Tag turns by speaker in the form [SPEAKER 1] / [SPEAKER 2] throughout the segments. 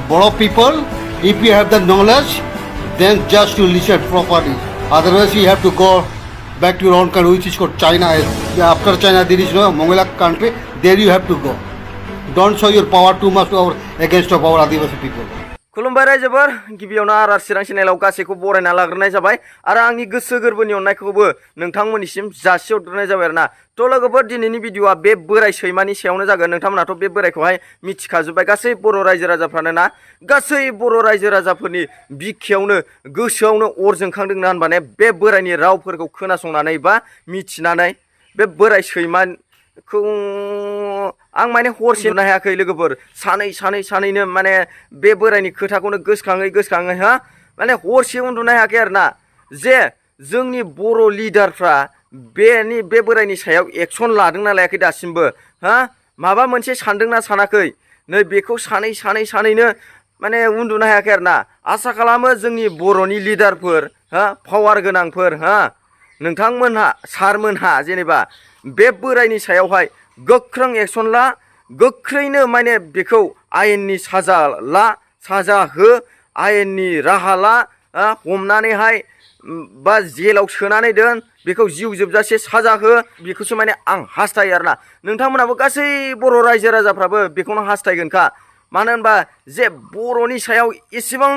[SPEAKER 1] Boro people, if you have the knowledge, then just to listen properly. Otherwise, you have to go back to your own country, which is called China. After China, there is no Mongolian country. There you have to go. Don't show your power too much against our Adivasi people.
[SPEAKER 2] खुलुमबाय रायजोफोर गिबियावनो आर चिरां चेनेलाव गासैखौ बरायना लाग्रोनाय जाबाय आरो आंनि गोसो गोरबोनि अननायखौबो नोंथांमोननिसिम जासिहरग्रोनाय जाबाय आरोना थ' लोगोफोर दिनैनि भिडिअआ बे बोराय सैमानि सायावनो जागोन नोंथांमोनाथ' बे बोरायखौहाय मिथिखाजोब्बाय गासै बर' रायजो राजाफ्रानो ना गासै बर' रायजो राजाफोरनि बिखायावनो गोसोआवनो अर जोंखांदोंना होनबाने बे बोरायनि रावफोरखौ खोनासंनानै बा मिथिनानै बे बोराय सैमाखौ आं माने हरसे नुनो हायाखै लोगोफोर सानैनो माने बे बोरायनि खोथाखौनो गोसोखाङै हा माने हरसे उन्दुनो हायाखै आरोना जे जोंनि बर' लिडारफ्रा बे बोरायनि सायाव एक्सन लादोंना लायाखै दासिमबो हा माबा मोनसे सानदोंना सानाखै नै बेखौ सानैनो माने उन्दुनो हायाखै आरोना आसा खालामो जोंनि बर'नि लिडारफोर हा पावार गोनांफोर हा नोंथांमोनहा सारमोनहा जेनेबा बे बोरायनि सायावहाय गोख्रों एक्सन ला गोख्रैनो माने बेखौ आयेननि साजा हो आयेननि राहा ला हमनानैहाय बा जेलाव सोनानै दोन बेखौ जिउ जोबजासे साजा हो बेखौसो माने आं हास्थायो आरोना नोंथांमोनाबो गासै बर' रायजो राजाफ्राबो बेखौनो हास्थायगोनखा मानो होनबा जे बर'नि सायाव एसेबां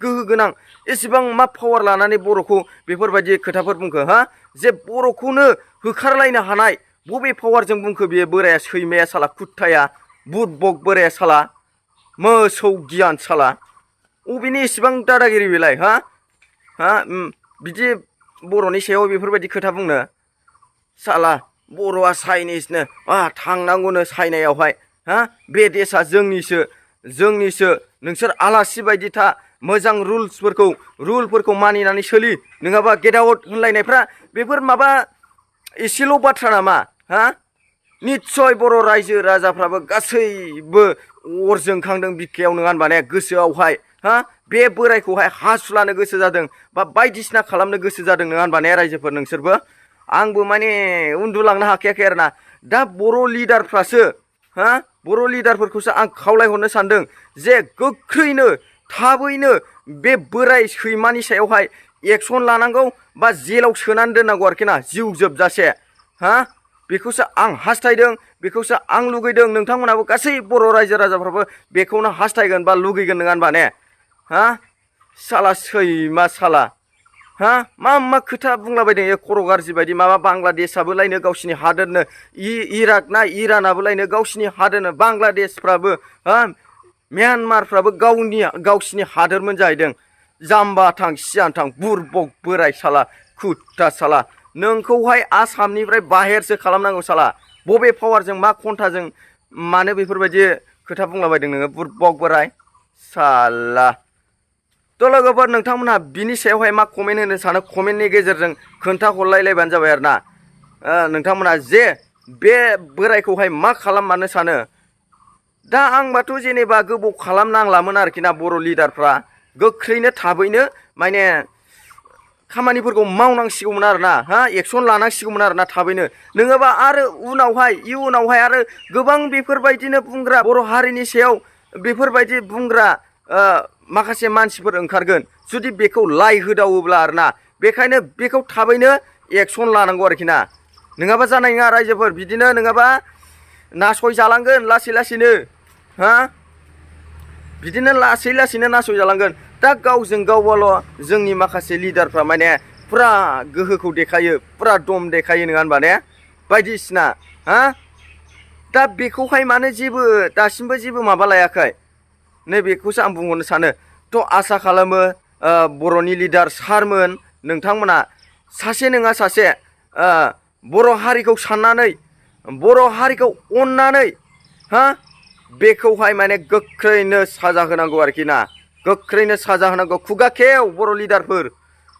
[SPEAKER 2] गोहो गोनां एसेबां मा पावार लानानै बर'खौ बेफोरबायदि खोथाफोर बुंखो हा जे बर'खौनो होखारलायनो हानाय बबे पावारजों बुंखो बेयो बोराया सैमाया साला कुत्ताया बुदबक बोराया साला मोसौ गियान साला अबेनि इसेबां दादागिरि बेलाय हा बिदि बर'नि सायाव बेफोरबायदि खोथा बुंनो साला बर'आ चाइनिसनो थांनांगौनो चाइनायावहाय हा बे देशआ जोंनिसो नोंसोर आलासि बायदि था मोजां रुलफोरखौ मानिनानै सोलि नङाबा गेट आउट होनलायनायफ्रा बेफोर माबा एसेल' बाथ्रा नामा हा निस्सय बर' रायजो राजाफ्राबो गासैबो अर जोंखांदों बिखायाव नङा होनबा ने गोसोआवहाय हा बे बोरायखौहाय हासुलानो गोसो जादों बा बायदिसिना खालामनो गोसो जादों नङा होनबा ने रायजोफोर नोंसोरबो आंबो माने उन्दुलांनो हाखायाखै आरोना दा बर' लिडारफ्रासो हा बर' लिडारफोरखौसो आं खावलायहरनो सानदों जे गोख्रैनो थाबैनो बे बोराय सैमानि सायावहाय एक्सन लानांगौ बा जेलाव सोनानै दोननांगौ आरोखि ना जिउ जोबजासे हा बेखौसो आं हास्थायदों बेखौसो आं लुगैदों नोंथांमोनाबो गासै बर' रायजो राजाफ्राबो बेखौनो हास्थायगोन बा लुगैगोन नङा होनबा ने हा साला सैमा साला हा मा खोथा बुंलाबायदों खर' गाज्रि बायदि माबा बांलादेशआबो लायनो गावसिनि हादोरनो इराक ना इरानाबो लायनो गावसिनि हादोरनो बांलादेशफ्राबो हा म्यानमारफ्राबो गावसिनि हादोरमोन जाहैदों जाम्बा थां सियान थां बुरबक बोराय साला कुत्ता साला नोंखौहाय आसामनिफ्राय बाहेरसो खालामनांगौ साला बबे पावारजों मा खन्थाजों मानो बेफोरबायदि खोथा बुंलाबायदों नोङो बुरबक बोराय साला थ' लोगोफोर नोंथांमोनहा बिनि सायावहाय मा कमेन्ट होनो सानो कमेन्टनि गेजेरजों खोन्थाहरलायलायबानो जाबाय आरोना नोंथांमोनहा जे बे बोरायखौहाय मा खालाममारनो सानो दा आंबाथ' जेनेबा गोबाव खालामनांलामोन आरोखि ना बर' लिडारफ्रा गोख्रैनो थाबैनो माने खामानिफोरखौ मावनांसिगौमोन आरोना हा एक्सन लानांसिगौमोन आरोना थाबैनो नङाबा आरो इयुनावहाय आरो गोबां बेफोरबायदिनो बुंग्रा बर' हारिनि सायाव बेफोरबायदि बुंग्रा माखासे मानसिफोर ओंखारगोन जुदि बेखौ लाइ होदावोब्ला आरोना बेखायनो बेखौ थाबैनो एक्सन लानांगौ आरोखि ना नङाबा जानाय नङा रायजोफोर बिदिनो नङाबा नासयजालांगोन लासैनो हा बिदिनो लासैनो नासयजालांगोन दा गावजों गावबाल' जोंनि माखासे लिडारफ्रा माने फुरा गोहोखौ देखायो फुरा दम देखायो नङा होनबा ने बायदिसिना हा दा बेखौहाय मानो दासिमबो जेबो माबा लायाखै नैबेखौसो आं बुंहरनो सानो थ' आसा खालामो बर'नि लिडार सारमोन नोंथांमोना सासे नङा सासे बर' हारिखौ साननानै बर' हारिखौ अननानै हा बेखौहाय माने गोख्रैनो साजा होनांगौ आरोखि ना गोख्रैनो साजा होनांगौ खुगा खेव बर' लिडारफोर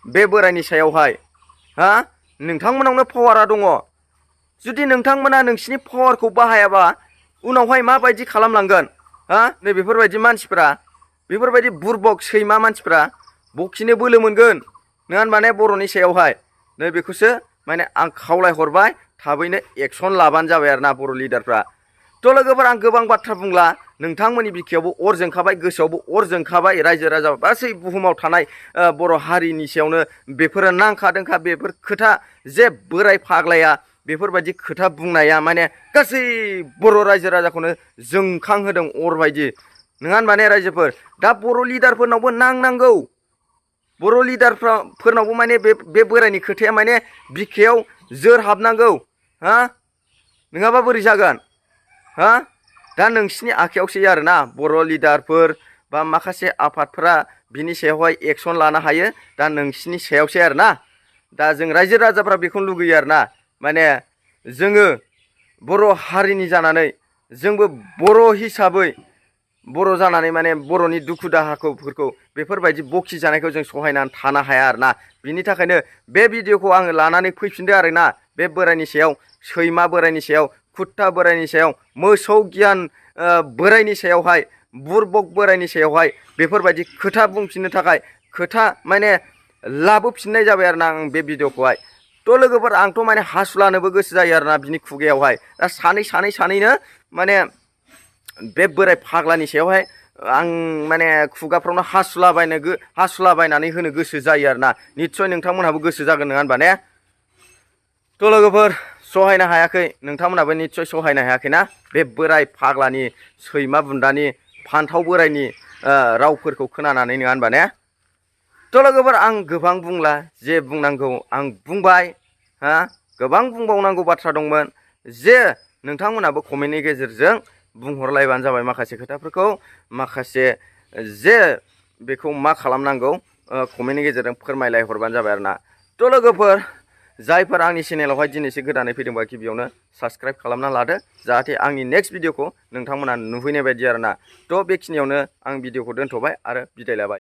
[SPEAKER 2] बे बोरायनि सायावहाय हा नोंथांमोनावनो पावारा दङ जुदि नोंथांमोना नोंसिनि पावारखौ बाहायाबा उनावहाय माबायदि खालामलांगोन हा नै बेफोरबायदि मानसिफ्रा बेफोरबायदि बुरबक सैमा मानसिफ्रा बखिनो बोलो मोनगोन नङा होनबा ने बर'नि सायावहाय नै बेखौसो माने आं खावलायहरबाय थाबैनो एक्सन लाबानो जाबाय आरो ना बर' लिडारफ्रा थ' थ' लोगोफोर आं गोबां बाथ्रा बुंला नोंथांमोननि बिखायावबो अर जोंखाबाय गोसोआवबो अर जोंखाबाय रायजो राजा गासै बुहुमाव थानाय बर' हारिनि सायावनो बेफोरो नांखादोंखा बेफोर खोथा जे बोराय फाग्लाया बेफोरबायदि खोथा बुंनाया माने गासै बर' रायजो राजाखौनो जोंखांहोदों अर बायदि नङा होनबा ने रायजोफोर दा बर' लिडारफोरनावबो नांनांगौ बर' लिडारफोरनावबो माने बे बोरायनि खोथाया माने बिखायाव जोर हाबनांगौ हा नङाबा बोरै जागोन हा दा नोंसिनि आखायावसै आरोना बर' लिडारफोर बा माखासे आफादफोरा बिनि सायावहाय एक्सन लानो हायो दा नोंसिनि सायावसै आरोना दा जों रायजो राजाफ्रा बेखौनो लुगैयो आरोना माने जोङो बर' हारिनि जानानै जोंबो बर' हिसाबै बर' जानानै माने बर'नि दुखु दाहाफोरखौ बेफोरबायदि बखि जानायखौ जों सहायनानै थानो हाया आरोना बिनि थाखायनो बे भिडिअखौ आङो लानानै फैफिनदो आरोना बे बोरायनि सायाव सैमा बोरायनि सायाव कुत्ता बोरायनि सायाव मोसौ गियान बोरायनि सायावहाय बुरबक बोरायनि सायावहाय बेफोरबायदि खोथा बुंफिननो थाखाय खोथा माने लाबोफिननाय जाबाय आरोना आं बे भिडिअखौहाय थ' लोगोफोर आंथ' माने हासुलानोबो गोसो जायो आरोना बिनि खुगायावहाय दा सानैनो माने बे बोराय फाग्लानि सायावहाय आं माने खुगाफ्रावनो हासुलाबायनानै होनो गोसो जायो आरोना निस्सय नोंथांमोनहाबो गोसो जागोन नङा होनबा ने थ' लोगोफोर सहायनो हायाखै नोंथांमोनहाबो निस्सय सहायनो हायाखैना बे बोराय फाग्लानि सैमा बुन्दानि फान्थाव बोरायनि रावफोरखौ खोनानानै नङा होनबा ने थ' लोगोफोर आं गोबां बुंला जे बुंनांगौ आं बुंबाय हा गोबां बुंबावनांगौ बाथ्रा दंमोन जे नोंथांमोनहाबो कमेन्टनि गेजेरजों बुंहरलायबानो जाबाय माखासे खोथाफोरखौ माखासे जे बेखौ मा खालामनांगौ कमेन्टनि गेजेरजों फोरमायलायहरबानो जाबाय आरोना थ' लोगोफोर जायफोर आंनि चेनेलावहाय दिनैसो गोदानै फैदोंबा गिबियावनो साबस्क्राइब खालामना लादो जाहाथे आंनि नेक्स्ट भिडिअखौ नोंथांमोना नुहैनाय बायदि आरोना थ' बेखिनियावनो आं भिडिअखौ दोनथ'बाय आरो बिदाय लाबाय